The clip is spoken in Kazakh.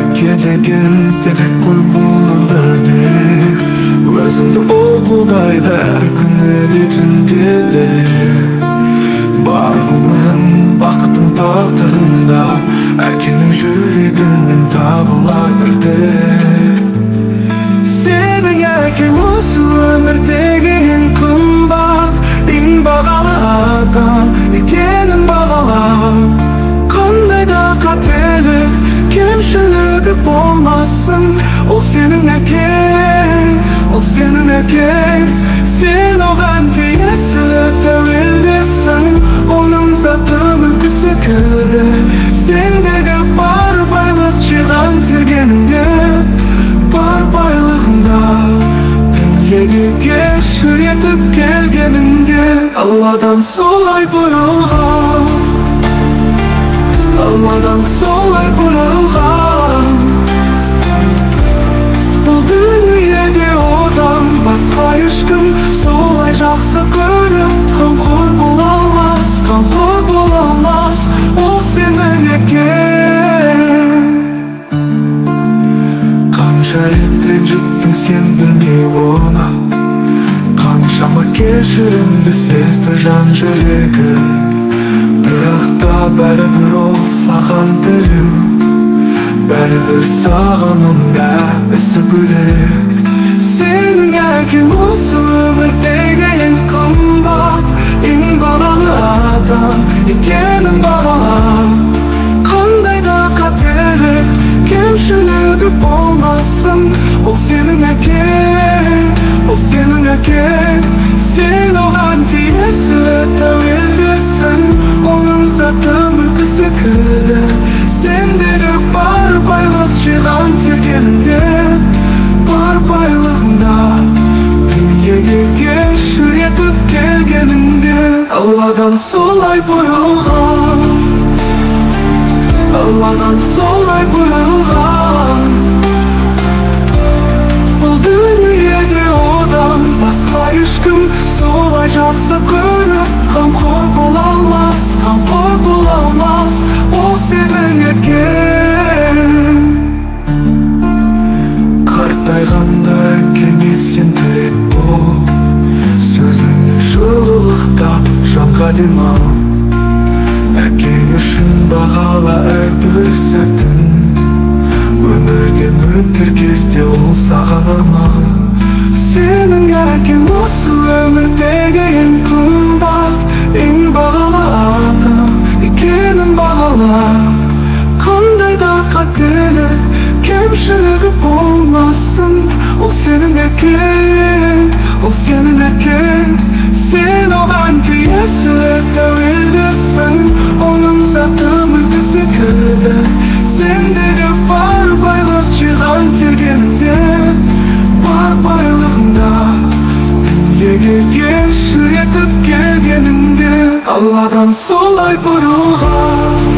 Әке деген терек қой бұл өмірде, өзіңді ол қолдайды әр күні де түнде де. Бар ғұмырың, бақытың тағдырында, әкенің жүрегінен табылар бірде. Сенің әкең осы өмірдегі ең қымбат, ең бағалы адам екенін бағала. Қандай да қателік, кемшілігі болмасын, ол сенің әкең, ол сенің әкең. Сен оған тиесілі тәуелдісің, оның заты мүлкі секілді. Сендегі бар байлық жиған тергеніңде, бар байлығыңда, дүниеге кешір етіп келгеніңде. Алладан солай бұйырған, Алладан солай бұйырған. Бұл дүниеде одан басқа ешкім солай жақсы көріп қамқор бола алмас, қамқор бола алмас. Ол сенің әкең. Қанша рет ренжіттің сен білмей оны, қаншама кешірімді сезді жан жүрегі. Бірақ та бәрібір ол саған тіреу, бәрібір саған оның ісі бөлек. Сенің әкең осы өмірдегі ең қымбат, ең бағалы адам екенін бағала. Қандай да қателік, кемшілігі болмасын, ол сенің әкең, ол сенің әкең. Сен оған тиесілі тәуелдісің, оның заты мүлкі секілді. Сендегі бар байлық жиған тергеніңде, бар байлығыңда, дүниеге кешір етіп келгеніңде. Алладан солай бұйырған, Алладан солай бұйырған. Бұл дүниеде одан басқа ешкім солай жақсы көріп қамқор бола алмас, қамқор бола алмас. Ол сенің әкең. Қартайғанда әкеңе сен тірек бол, сөзіңе жылылық тап, жанға демал. Әкең үшін бағала әрбір сәтін, өмірден өтер кезде ол саған арман. Сенің әкең осы өмірдегі ең қымбат, ең бағалы адам екенін бағала. Қандай да қателік, кемшілігі болмасын, ол сенің әкең, ол сенің әкең. Сен оған тиесілі тәуелдісің, оның заты мүлкі секілді. Сендегі бар байлық жиған тергеніңде, бар байлығыңда, дүниеге кешір етіп келгеніңде. Алладан солай бұйырған,